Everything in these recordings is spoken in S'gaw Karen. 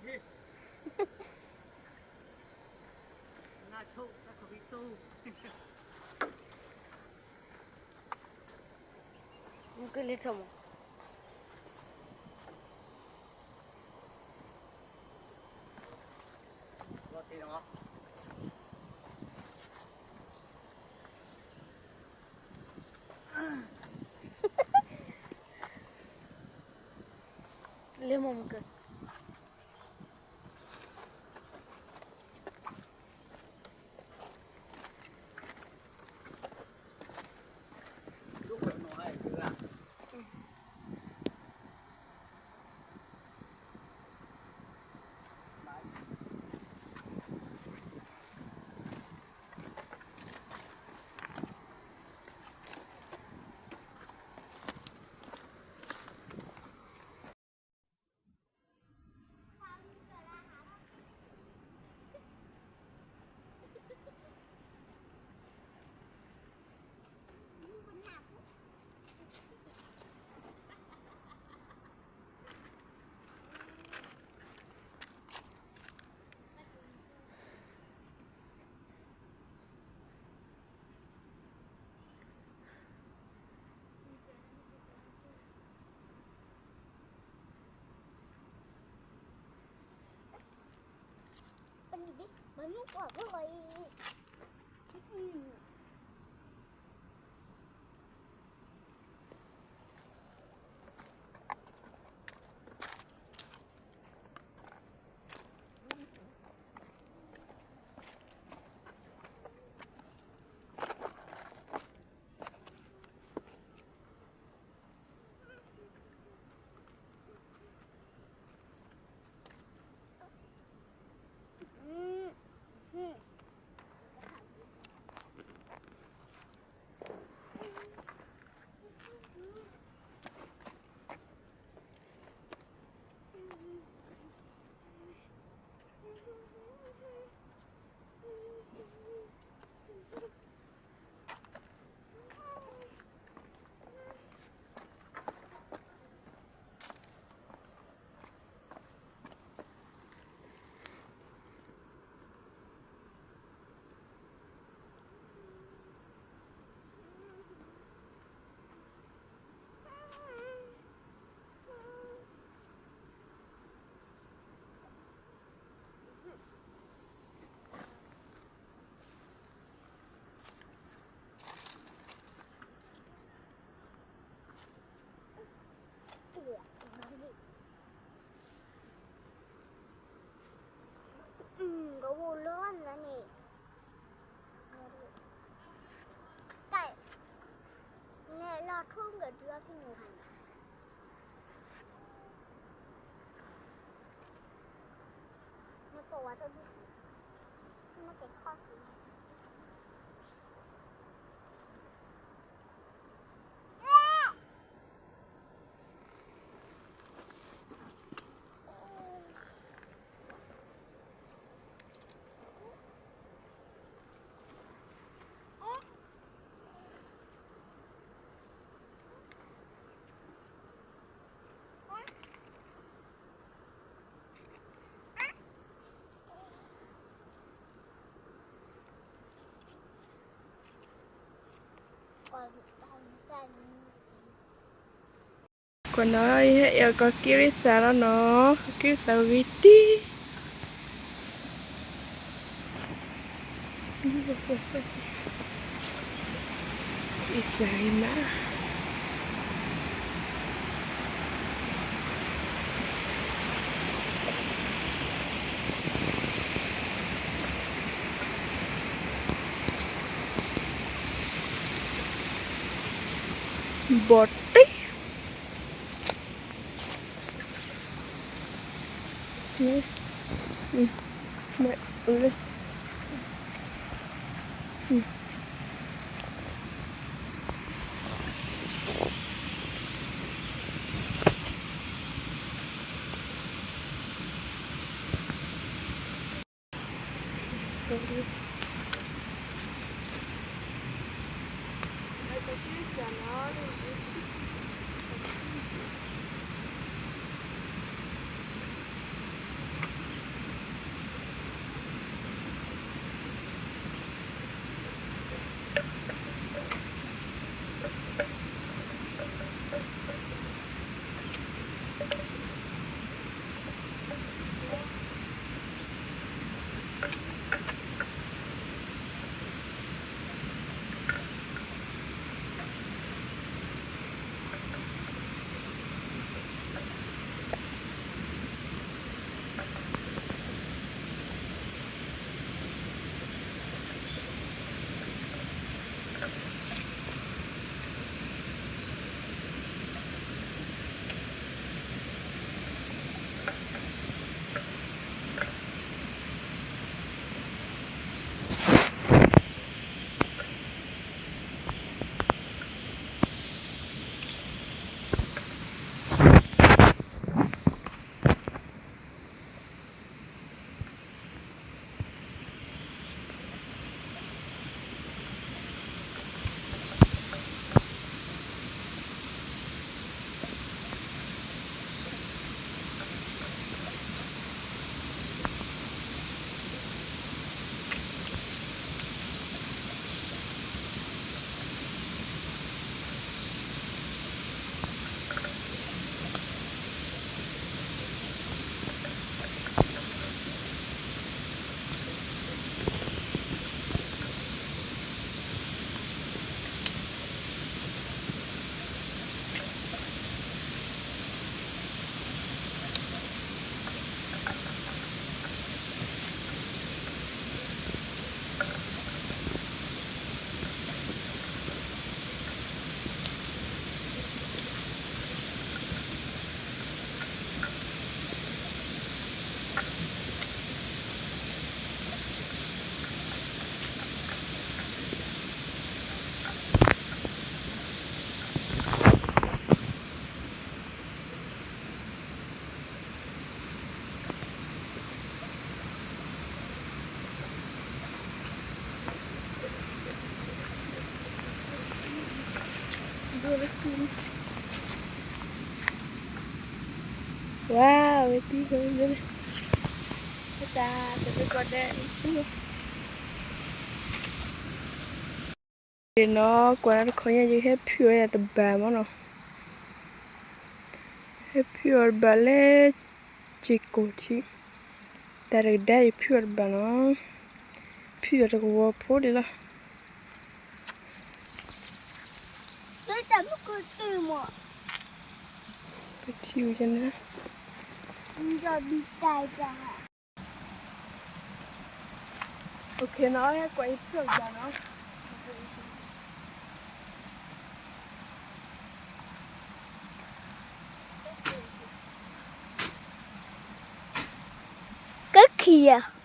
မုၢ်ကလံၤထီၣ်မး, လၢမုၢ်က ကအိၣ်လၢန့ၣ်, ကဲ, လဲၤလီၤထူကဒုအဖံန့ၣ်, နပိာ်ဝဲတဒု, နကဲခီၣ်သံ ကွၢ်နီၤ ယဟဲအဲၣ်ကီၢ်ကံရံသးလီၤနီၤ, ကံရံသးဂ့ၤတံၢ်, အံၤမး ဘီၣ်တံၢ် မ့ၢ်လၢ Thank you. Wow, ဝဲတံၢ်ဝဲလၢ တၢ် တၢ်လၢကီၢ်ဒဲး နီၤ ကွၢ်တခီညါ ယဟဲဖုၣ်အီၣ်ယၤတဘၣ်မ့ၢ်နီၤ, ဟဲဖုၣ်အီၣ်တဘၣ်လၢ စ့ၢ်ကီးထံ, တၢ်တကဒါယဖုၣ်အီၣ်တဘၣ်နီၤ, ဖုၣ်အီၣ်တကဝီၤဖိဒံးလီၤ. ပထံၣ်ဝဲန့ၣ်, OKနီၤ, ဟဲကွၢ်ယဖုၣ်အီၣ်တဘၣ်နီၤ. ကခံဂၤ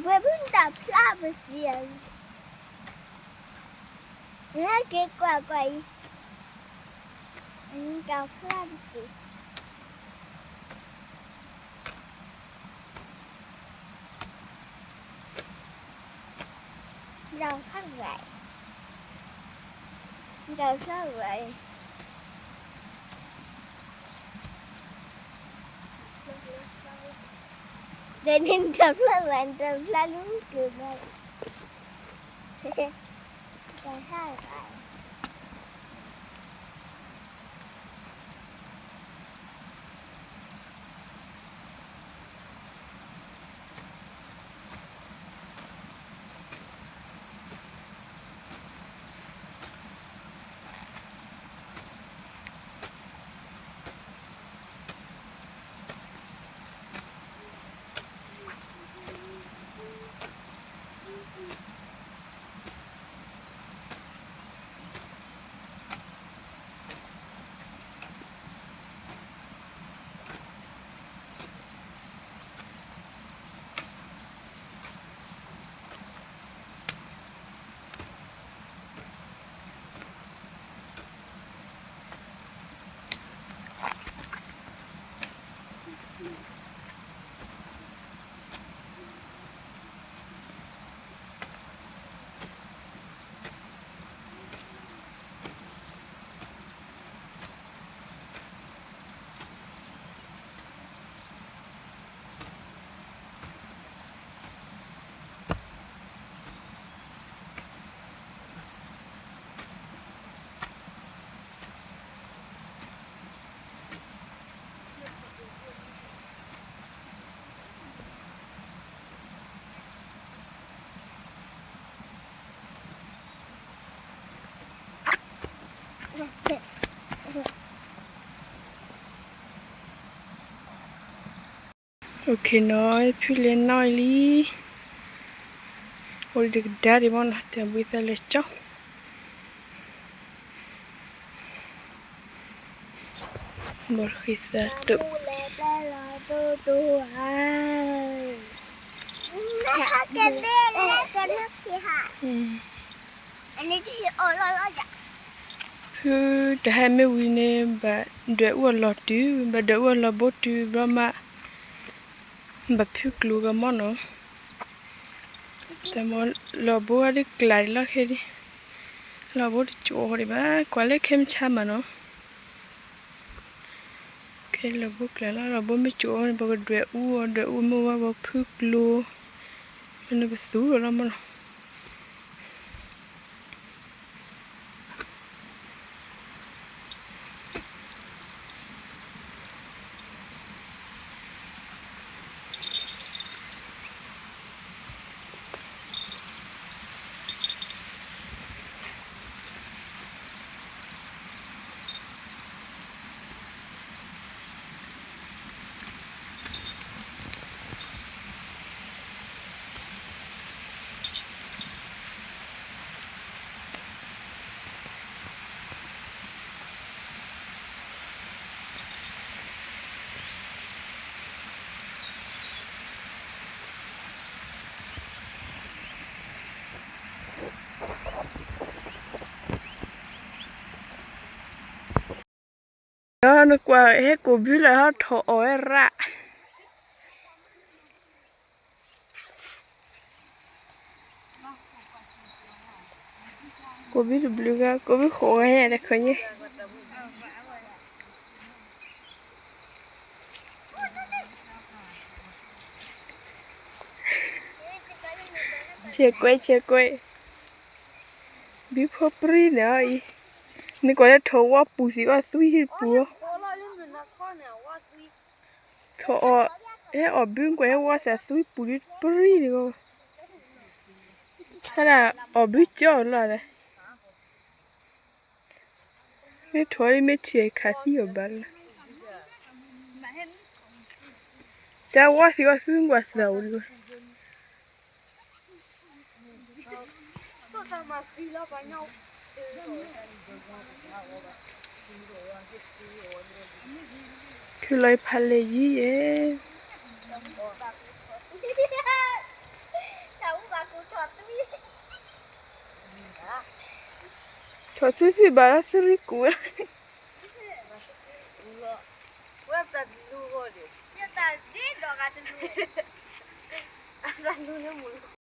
ဝဲဖုတၢ်ဖျါပသံး, ဟဲက့ၤကွၢ်ကွၢ်အံၤ, တၢ်ဖျါပသံး, တၢ်ဖျါဝဲ, တၢ်ဖျါဝဲ, ဒီးန့ၣ်တၢ်ဖျါဝဲ တၢ်ဖျါလူက့ၤဘၣ်, တၢ်ဖျါဝဲ. အိၣ်ခ့နီၤ ဖုလဲၤနီၣ်လံ, အိၣ်ဒံးတကဒါဒံးမ့ၢ်နီၤ တၢ်ဘှံးသးလဲၤကၠီ, ဘီဃံသးဒိၣ်, ဖုတဟဲမ့ၢ်ဝံၤန့ၣ် ဘၣ်ဒွဲၣ်အူအလီၢ်တုၤ, ဘၣ်ဒွဲၣ်အူအလီၢ်ဘိတုၤဘျီမး, ဘၣ်ဖုကျိၤကမီၢ်နီၤ, တၢ်မ့ၢ်လီၢ်ဘိဝဲဒ်ကျးဒံးလီၢ်ခဲဒံး, လီၢ်ဘိတကၠိၣ်အီၤဒံးဘၣ် ကွၢ်လၢခဲမုၢ်ဆါမးနီၤ, ခဲလီၢ်ဘိကျးလီၤ လီၢ်ဘိမ့ၢ်ကၠိၣ်အီၤန့ၣ် ပကဒွဲၣ်အူအီၤ ဒွဲၣ်အူမ့ၢ်ဝဲပဖုကျိၤ, မ့ၢ်နကသူလီၤလီၤမ့ၢ်နီၤ. ဒီးနကွၢ်ဟဲကိးဘုလၢဟီထီၣ်အီၣ်ဝဲရၣ်, ကိးဘုတဘျုးဂၤ ကိးဘုဃိးဂၤညါတခီညါ, ဆဲးကွဲးဆဲးကွဲး, ဘုဖိပြံန့ၣ်အံၤ, နကွၢ်လၢထီၣ်ဝီပူၤသံးအီၣ်သွံပူၤ, ထီၣ်အီၣ်, ဟဲအီၣ်ဘုကွၢ်ဟဲဝီသးသွံပူၤဒ်ပြံန့ၣ်, ဟဲဒၣ်အီၣ်ဘုကၠီလီၤ, မ့ၢ်ထီၣ်ဒ်မ့ၢ်ထံၣ်ခးသံအီၤဘၣ်လီၤ, တၢ်ဝီသံးအီၣ်သွံကွၢ်သးအိၣ်လီၤ. ခုလီၤဖးလဲၢ်ယံၤယဲၢ်, ဆီၣ်ထွံၣ်ထွံၣ်ဘၣ်လၢသရံၣ်ကူးဝဲ, ဝဲတလူၤဃီဒီး ယတၢ်ဒ့ဒီးဂၤတလူၤ, အတလူၤလၢမူၤလီၤ.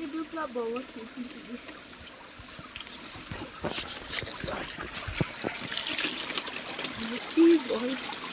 ယဒုးပျၢ်ဘီဝဲထံထံထံ, ယအံၤဘီ